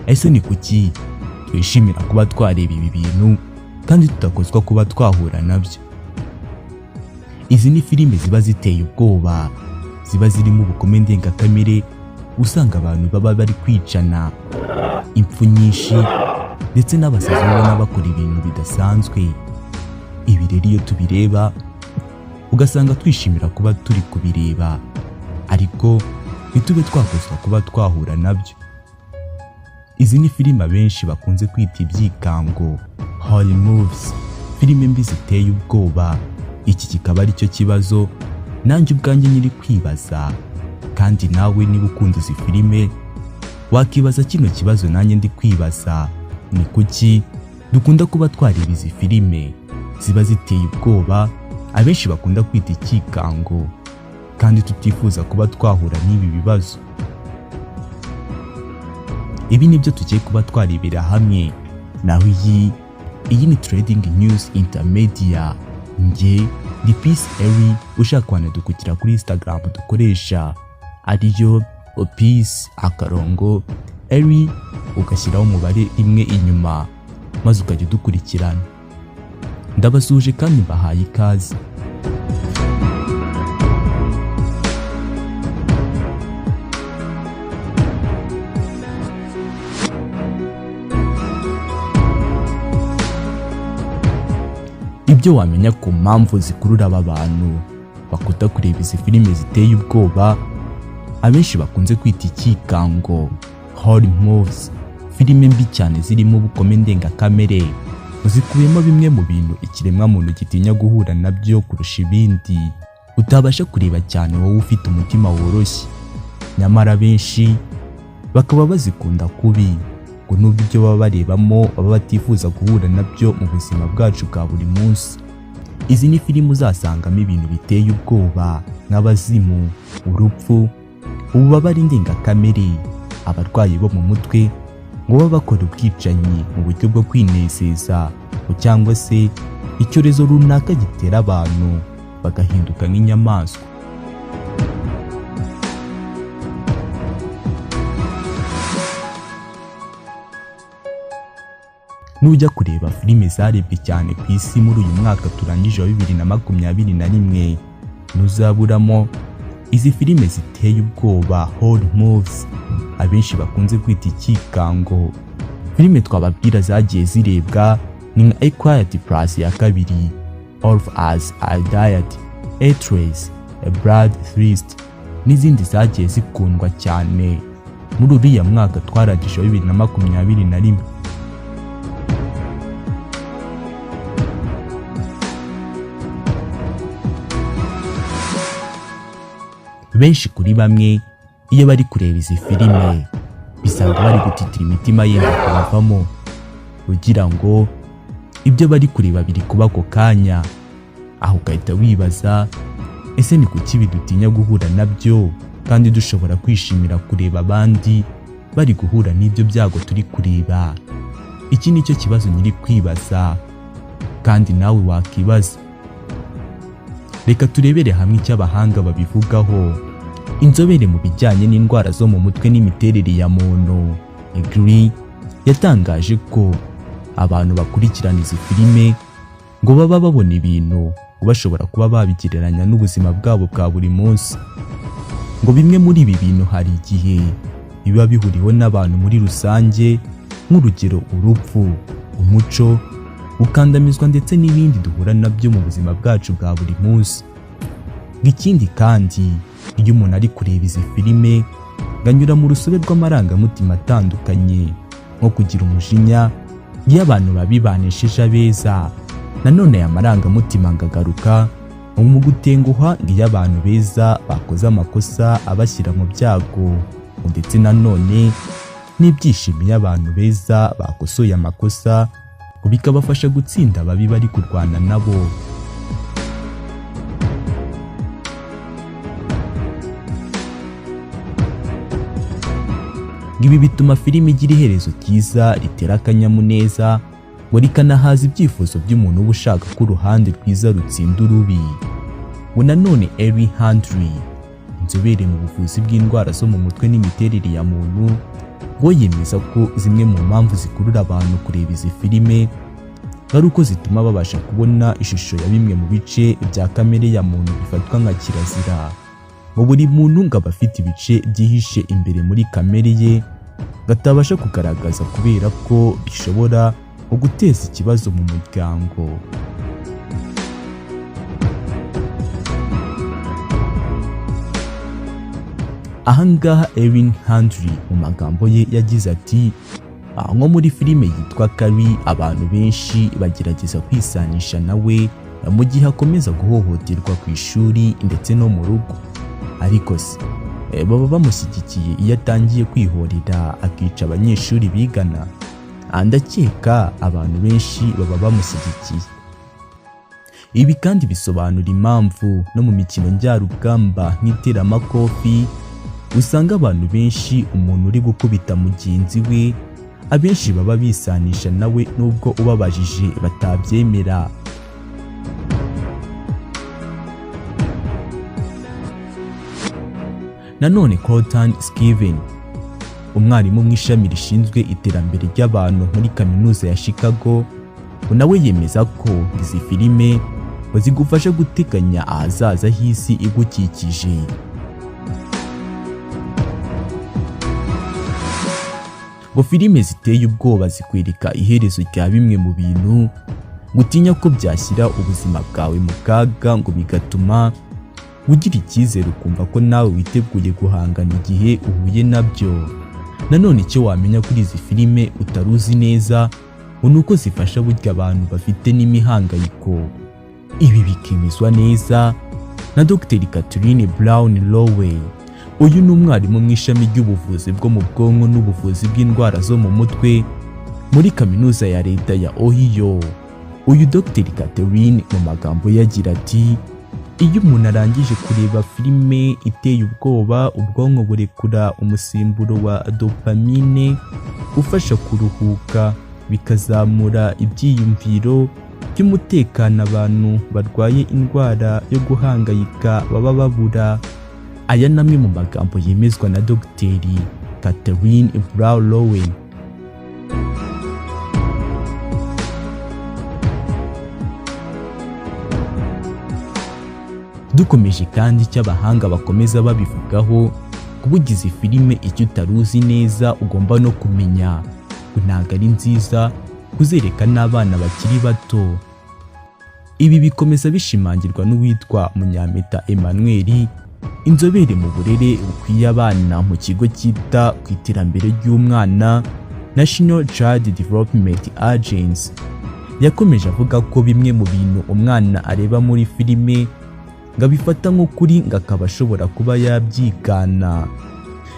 Ese ni kuki twishimira kuba twareba ibi bintu kandi tudakozwa kuba twahura nabyo? Izi ni filime ziba ziteye ubwoba, ziba zirimo ubugome ndengakamere, usanga abantu baba bari kwicana, impfu nyinshi, ndetse n'abasazi ubona bakora ibintu bidasanzwe. Ibi rero iyo tubireba ugasanga twishimira kuba turi kubireba, ariko ntitube twakozwa kuba twahura nabyo. Izi ni filime abenshi bakunze kwita ibyikango, horror movies, filime mbi ziteye ubwoba. Iki kikaba aricyo kibazo nanjye ubwanjye nyiri kwibaza, kandi nawe niba ukunda izi filime wakibaza kino kibazo nanjye ndi kwibaza: ni kuki dukunda kuba twareba izi filime ziba ziteye ubwoba, abenshi bakunda kwita ikikango, kandi tutifuza kuba twahura n'ibi bibazo? Ibi nibyo tugiye kuba twarebera hamwe. Naho iyi ni Trading News Intermedia, njye ndi Peace Eri. Ushaka wanadukukira kuri Instagram dukoresha ariyo Peace akarongo Eri, ugashyiraho umubare 1 inyuma, maze ukajya udukurikirana. Ndabasuhuje kandi mbahaye ikaze. Ibyo wamenya ku mpamvu zikurura aba bantu bakunda kureba izi filime ziteye ubwoba, abenshi bakunze kwita ikikango, horror movies, filime mbi cyane zirimo ubugome ndengakamere, zikubiyemo bimwe mu bintu ikiremwamuntu gitinya guhura nabyo kurusha ibindi, utabasha kureba cyane wowe ufite umutima woroshye. Nyamara benshi bakaba bazikunda kubi, ngo nubwo ibyo baba barebamo baba batifuza guhura nabyo mu buzima bwacu bwa buri munsi. Izi ni filime uzasangamo ibintu biteye ubwoba nk'abazimu, urupfu, ububabare ndengakamere, abarwayi bo mu mutwe ngo baba bakora ubwicanyi mu buryo bwo kwinezeza, cyangwa se icyorezo runaka gitera abantu bagahinduka nk'inyamaswa. Nujya kureba filime zarebwe cyane ku isi muri uyu mwaka turangije wa 2021, ntuzaburamo izi filime ziteye ubwoba, horror movies, abenshi bakunze kwita ikikango. Filime twababwira zagiye zirebwa ni nka A Quiet Place ya 2, All of Us Are Dead, Atreus, A Blood Thirst n'izindi zagiye zikundwa cyane muri uriya mwaka twarangije wa 2021. Benshi kuri bamwe iyo bari kureba izi filime bisanga bari gutitira, imitima yenda kubavamo, ugira ngo ibyo bari kureba biri kuba ako kanya. Aho ugahita wibaza: ese ni kuki bidutinya guhura nabyo kandi dushobora kwishimira kureba abandi bari guhura n'ibyo byago turi kureba? Iki ni cyo kibazo nyiri kwibaza kandi nawe wakibaza. Reka turebere hamwe icyo abahanga babivugaho. Inzobere mu bijyanye n'indwara zo mu mutwe n'imiterere ya muntu, Egri, yatangaje ko abantu bakurikirana izi filime ngo baba babona ibintu bashobora kuba babigereranya n'ubuzima bwabo bwa buri munsi. Ngo bimwe muri ibi bintu hari igihe biba bihuriweho n'abantu muri rusange, nk'urugero urupfu, umuco, gukandamizwa ndetse n'ibindi duhura nabyo mu buzima bwacu bwa buri munsi. Ikindi kandi, iyo umuntu ari kureba izi filime ngo anyura mu rusobe rw'amarangamutima atandukanye, nko kugira umujinya iyo abantu babi banesheje abeza. Nanone aya marangamutima ngagaruka mu gutenguha iyo abantu beza bakoze amakosa abashyira mu byago, ndetse nanone n'ibyishimo iyo abantu beza bakosoye amakosa bikabafasha gutsinda ababi bari kurwana nabo. Ibi bituma filime igira iherezo ryiza ritera akanyamuneza, ngo rikanahaza ibyifuzo by'umuntu uba ushaka ko uruhande rwiza rutsinda urubi. Ngo nanone Eri Handley, inzobere mu buvuzi bw'indwara zo mu mutwe n'imiterere ya muntu, We yemeza ko zimwe mu mpamvu zikurura abantu kureba izi filime ari uko zituma babasha kubona ishusho ya bimwe mu bice bya kamere ya muntu bifatwa nka kirazira. Ngo buri muntu ngo aba afite ibice byihishe imbere muri kamere ye batabasha kugaragaza kubera ko bishobora guteza ikibazo mu muryango. Ahangaha Erin Handley mu magambo ye yagize ati: "Nko muri filime yitwa Carrie, abantu benshi bagerageza kwisanisha nawe mu gihe akomeza guhohoterwa ku ishuri ndetse no mu rugo. Ariko se baba bamushyigikiye iyo atangiye kwihorera akica abanyeshuri bigana? Ndakeka abantu benshi baba bamushyigikiye." Ibi kandi bisobanura impamvu no mu mikino njyarugamba nk'iteramakofi usanga abantu benshi, umuntu uri gukubita mugenzi we, abenshi baba bisanisha nawe nubwo ubabajije batabyemera. Nanone Colton Skiven, umwarimu mu ishami rishinzwe iterambere ry'abantu muri kaminuza ya Chicago, nawe yemeza ko izi filime zigufasha guteganya ahazaza h'isi igukikije. Ngo filime ziteye ubwoba zikwereka iherezo rya bimwe mu bintu gutinya ko byashyira ubuzima bwawe mu kaga, ngo bigatuma ugira icyizere ukumva ko nawe witeguye guhangana igihe uhuye nabyo. Nanone icyo wamenya kuri izi filime utari uzi neza ngo ni uko zifasha burya abantu bafite n'imihangayiko. Ibi bikemezwa neza na Dr Catherine Brown Lowe. Uyu ni umwarimu mu ishami ry'ubuvuzi bwo mu bwonko n'ubuvuzi bw'indwara zo mu mutwe muri kaminuza ya leta ya Ohio. Uyu Dr Catherine mu magambo ye agira ati: "Iyo umuntu arangije kureba filime iteye ubwoba, ubwonko burekura umusemburo wa dopamine ufasha kuruhuka, bikazamura ibyiyumviro by'umutekano abantu barwaye indwara yo guhangayika baba babura." Aya ni amwe mu magambo yemezwa na Dr Catherine Brown Lowe. Dukomeje kandi icyo abahanga bakomeza babivugaho, kubugize filime icyo utari uzi neza ugomba no kumenya ngo ntabwo ari nziza kuzereka n'abana bakiri bato. Ibi bikomeza bishimangirwa n'uwitwa Munyampeta Emmanuel, inzobere mu burere bukwiye abana mu kigo cyita ku iterambere ry'umwana National Child Development Agency. Yakomeje avuga ko bimwe mu bintu umwana areba muri filime ngo abifata nk'ukuri, ngo akaba ashobora kuba yabyigana.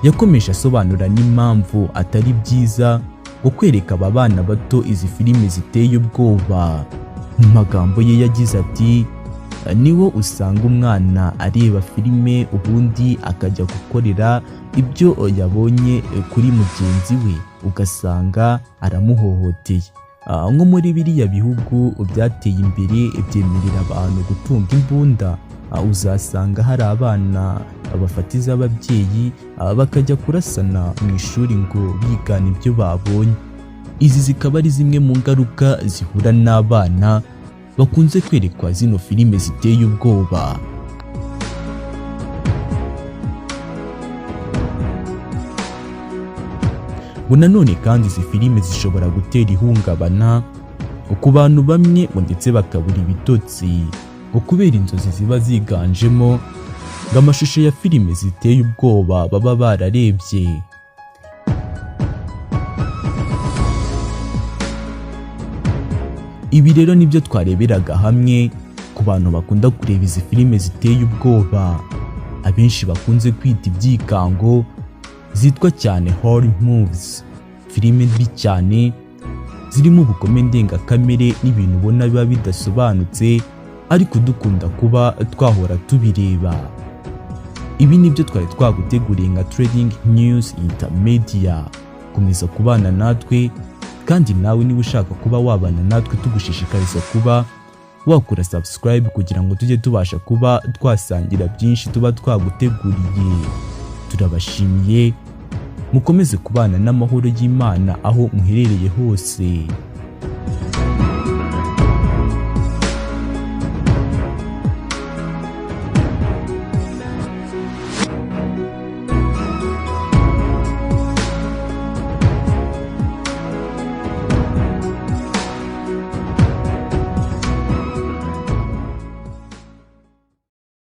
Yakomeje asobanura n'impamvu atari byiza ngo kwereka aba bana bato izi filime ziteye ubwoba. Mu magambo ye yagize ati: "Niwo usanga umwana areba filime ubundi akajya gukorera ibyo yabonye kuri mugenzi we, ugasanga aramuhohoteye. Nko muri biriya bihugu byateye imbere byemerera abantu gutunga imbunda, uzasanga hari abana bafatiza ababyeyi bakajya kurasana mu ishuri ngo bigana ibyo babonye." Izi zikaba ari zimwe mu ngaruka zihura n'abana bakunze kwerekwa zino filime ziteye ubwoba. Ngo nanone kandi izi filime zishobora gutera ihungabana ku bantu bamwe, ngo ndetse bakabura ibitotsi ngo kubera inzozi ziba ziganjemo ngo amashusho ya filime ziteye ubwoba baba bararebye. Ibi rero nibyo twareberaga hamwe ku bantu bakunda kureba izi filime ziteye ubwoba, abenshi bakunze kwita ibyikango, zitwa cyane horror movies, filime mbi cyane zirimo ubugome ndengakamere n'ibintu ubona biba bidasobanutse ariko dukunda kuba twahora tubireba. Ibi nibyo twari twaguteguriye nka Trading News Intermedia. Komeza kubana natwe, kandi nawe niba ushaka kuba wabana natwe tugushishikariza kuba wakora subscribe kugira ngo tujye tubasha kuba twasangira byinshi tuba twaguteguriye. Turabashimiye Mukomeze kubana n'amahoro y'Imana aho muherereye hose.